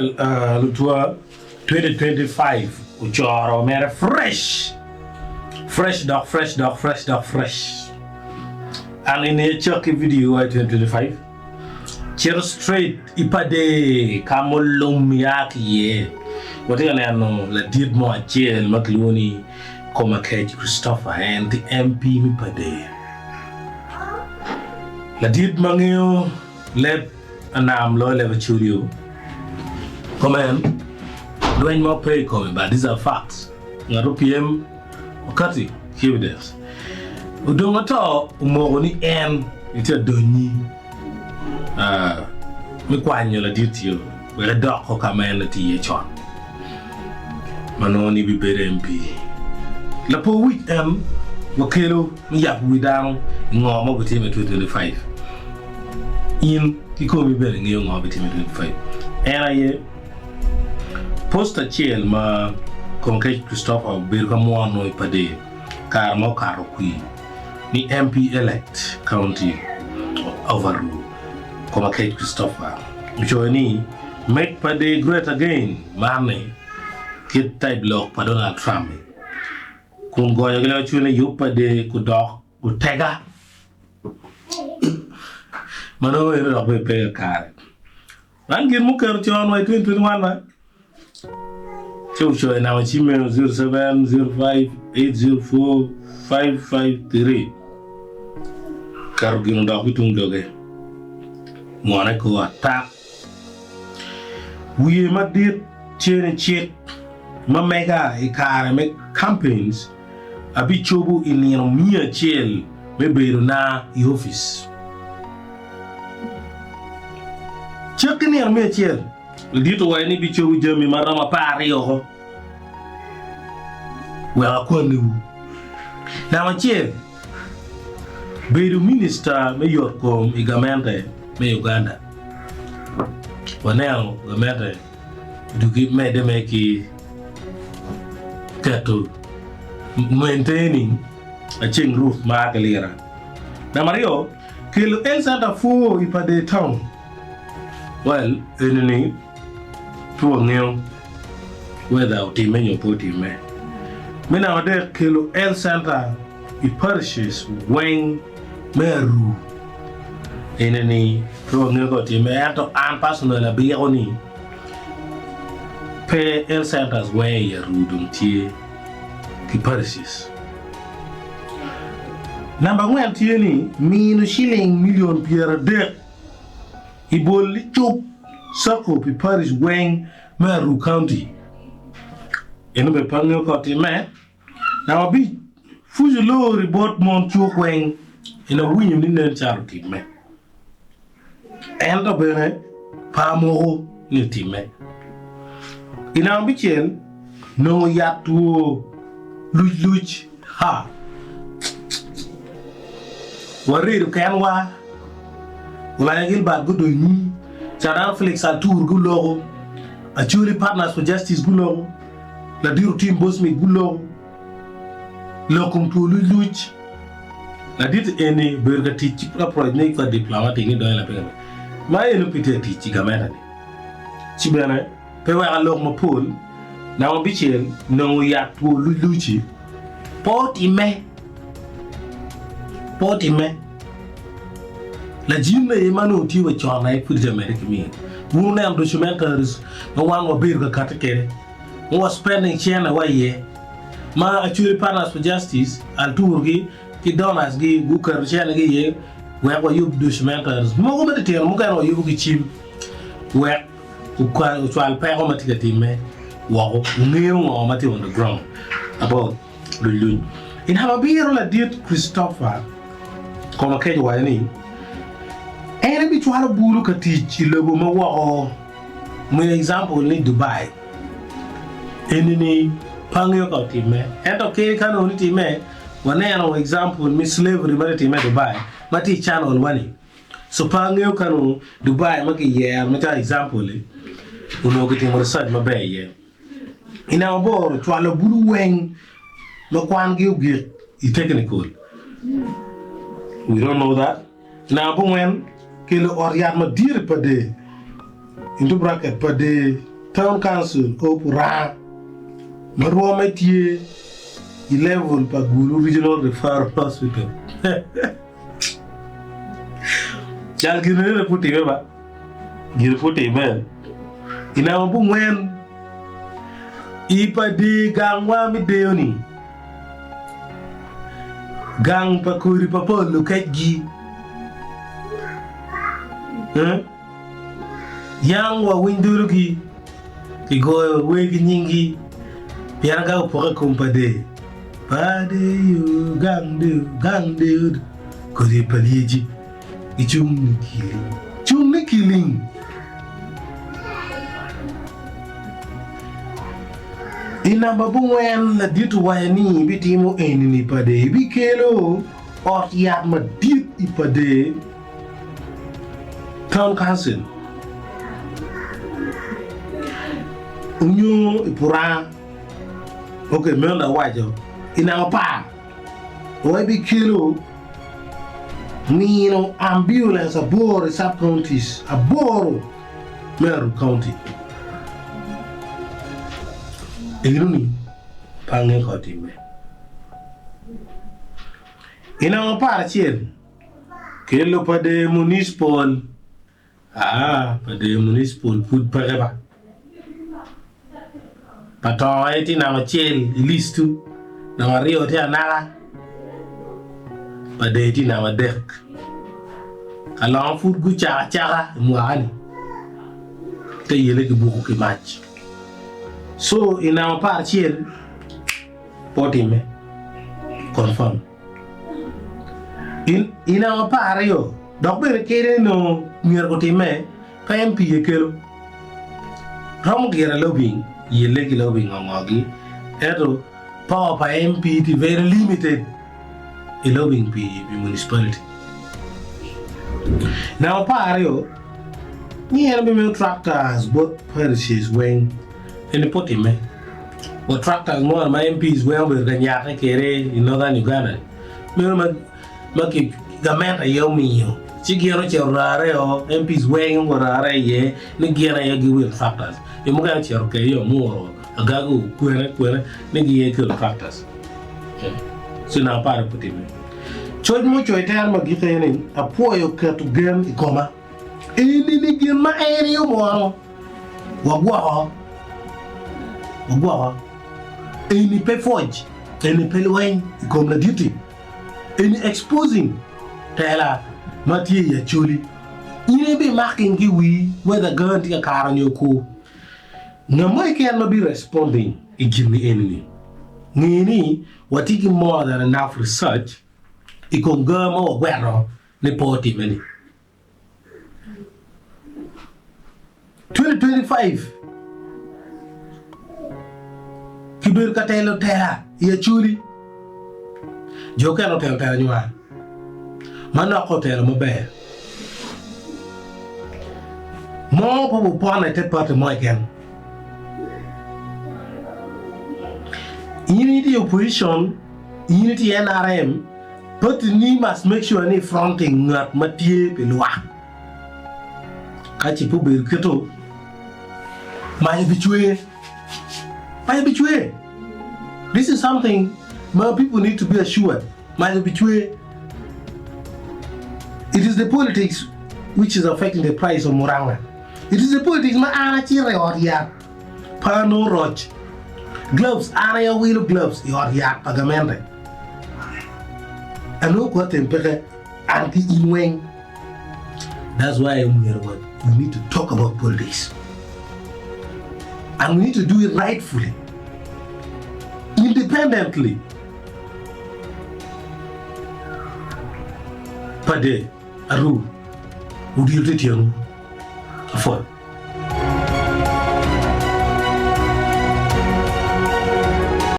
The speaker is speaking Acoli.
Well, lutwa 2025 ocoro mere fresh, fresh dok fresh dok fresh dok fresh. An eni acakki video wa i 2025 cito straight i pade ka ma olum ya ki iye. Watye ka neno ladit mo acel ma kilwongo ni Komakec Christopher en tye MP me pade. Ladit ma ngeyo leb Anam loyo leb Acholi-o. Comment, Lweny mo pe i kome but these are facts. Ngat opyem okati ki evidence. Odong ato omoko ni en etye adonyi me kwanyo ladit-ti wek edok ka ma en etye iye con ma nongo ni bibedo MP. Lapo wic en wakelo me yabo wi dano i ngo ma obitime i 2025. In kikomi bene ingeyo ngo ma obitime i 2025. En aye post acel ma Komakech Christopher obedo ka mwono i Pader kare ma okato kwir ni MP elect County of Aruu Komakech Christopher ocoyo ni Make Pader Great Again man-ni kit type lok pa Donald Trump-mi kun goyo ki leb acwele ni yub Pader kudok gutega ma nongo eno dok bene pe kakare. Man gin muketo con wa i 2021 ba. Ci ocoyo namba cim meno 0705804553. Keto gin odok ki tung doge. Mwone kor atak. Wiye madit tye ni cik ma mega i kare me campaigns abicobo i nino miya acel me bedo na i opic. Cek ki nino miya acel, ladit owaco ni bicobo jami ma romo 12 oko wek akwaniwu. Namba acel, bedo minista me yotkom i gamente me Uganda. Waneno gamente dugi medde me ki keto maintaining aceng roof ma a ki lira. Namba aryo, kelo health center 4 i Pader town. Well, eni ni pe wangeyo whether otimme nyo pe otimme. Me namba adek, kelo health center i parishes weng me Aruu. Eni ni pe wangeyo ka otimme ento an personally abyeko ni Pe health centers weng i Aruu dong tye ki parishes. Namba angwen tye ni mino ciling milion 30 i bol licub sacco pi parish weng me Aruu County. Eno bene pe angeyo ka otime. Namba abic, fucu lori bot mon cuk weng eno awinyo ni nen calo otimme. Ento bene pe amoko ni otimme. I namba abicel, nongo yat two lucluc. Ha! Waredo kenwa. Olanya Gilbert gudonyi, Cadan Felix Altur guloko, Acholi Partners for Justice guloko, Ladit Otim Bosmic guloko lok kom two lucluc. Ladit eni obedo ka tic ki approach ni ka diplomatic ni donyo lapiny ma eno pe tye ka tic i gamente ni ci bene pe weko alok mapol namba abicel nongo yat two lucluci pe otime pe otime lajin aye ma nongo tye wa con aye pud tye ka mede ki miyo wun wuneno documentaries ma wan wabedo ka kati kwede ma wa spending cene wa iye ma Acholi Partners for Justice altur gi ki donors gi guketo cene gi iye wek wayub documentaries mogo matitino mukene wayubo ki cim wek ocwal peko ma tye ka timme woko wungeyo ngo ma tye on the ground about luc luc. I namba abiro ladit Christopher Komakech owaco ni en ebicwalo bulu ka tic i lobo ma woko Omiyo example ni Dubai eni ni pe angeyo ka otimme ento ki ka nongo ni timme waneno example me slavery ma tye timme i Dubai ma tye i channel wa ni so pe angeyo ka nongo Dubai ma kiyero macalo example ni onongo kitimo research maber iye. I namba aboro cwalo bulu weng ma kwangi ogik i technical we don't know that. Namba abongwen, kelo ot yat madit i Pader, into bracket, Pader. Town Council of Orango ma rwomme tye i level pa Gulu Regional Referral Hospital. Cal gin ene pud time ba? Gin pud time i namba bungwen i pa dye gangwa me deyo-ni, gang pa kodi pa pol lukecgi. Eh? Yang wawiny dologi, kigoyo wer ki nyinggi, pien ka opoke i kom pa dee, pa deyo, gang deyo, gang deyo, kodi pa lyeci, gicung ni kiling, cung ni kiling. I namba bungwen, ladit owaco ni ibitimo eni-ni pa dee, ibikelo ot yat madit i pa dee, Town Council onyo i Puranga ok meno dong awaco i namba apar wa ibikelo nino ambulance aboro i sub counties aboro me Aruu County enoni pe ange ka otime i namba 11. Kelo pa dee municipal aa pa dee municipal pud peke ba pa tongo aye tye namba acel i listu namba aryo tye anaka pa dee tye namba adek kalongo pud gucako acaka i mwaka ni te yele ki buku ki mac so i namba 11 pe otime confirm. I namba 12, dok bene kede nongo myero gutimme pe en pi ekelo. Romo gire lobbying, yelle ki lobbying ongogi, ento power pa MP tye very limited i lobbying pi municipality. Namba 12, ni en bimiyo tractors bot parishes weng. Eni pe otimme. Wa tractors mo ma MPs weng obedo ka nyake kwede i Northern Uganda ni, meno ma ma ki gamente aye omiyo ci gin ocito orare o, MPs weng orare iye ni gin aye giwilo tractors. Jo mukene ocito kede i Omuro, Agago, kwene kwene ni giye kelo tractors. Ci naka pare pe otimme. Coc ma ocoyo i tere ma gik aye ni, Apwoyo keto gen i koma. Eni ni gin ma en aye omwono. Wagwoko, wagwoko. Eni pe pwoc, eni pe lweny i kom ladit-ti. Eni exposing tela ma tye i Acholi. In ibimaking ki wii whether gun tye ka karo nyo ku. Nga mo keken ma bi responding i gin ni eni ni, nge ni watye ki more than enough research i kom gaa ma wagwero ni pe otime ni. 2025 Kibedo ka telo tela i Acholi. Jo okene otelo tela nywar, manok otelo maber. Mo pe obupone i te pati mo keken. In itye i opposition, in itye i NRM, Party ni must make sure ni fronting ngat ma tye pi lwak. Ka ci pe obedo kito, mac bicwer. Mac bicwer. This is something ma people need to be assured. Mac bicwer. It is the politics which is affecting the price of muranga. It is the politics ma an acito i ot yat pe anongo roc. Gloves, an aye awilo gloves i ot yat pa gamente. Anongo kwatem peke an ki in weng. That's why omyero wa we need to talk about politics and we need to do it rightfully, independently. Pade, Arur, odilo te tyenwu. Apwoyo.